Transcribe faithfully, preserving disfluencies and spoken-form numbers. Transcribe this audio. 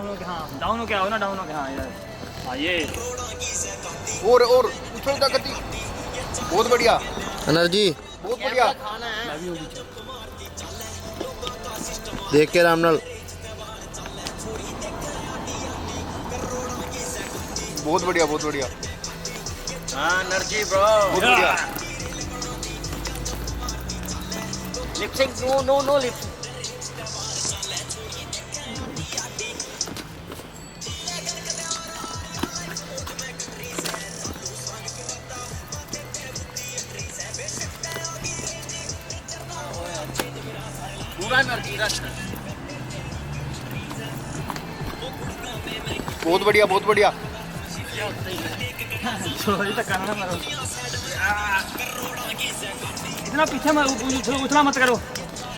डाउन होके आओ ना, डाउन होके। हाँ यार, हाँ ये। और और उछल जा गति। बहुत बढ़िया। एनर्जी। बहुत बढ़िया। देख के आराम नाल। बहुत बढ़िया, बहुत बढ़िया। हाँ, एनर्जी ब्रो। बहुत बढ़िया। Lip sync, no no no lip. पूरा एनर्जी रख। बहुत बढ़िया, बहुत बढ़िया। छोरी तो करना मरो। इतना पीछे मत, उछला मत करो।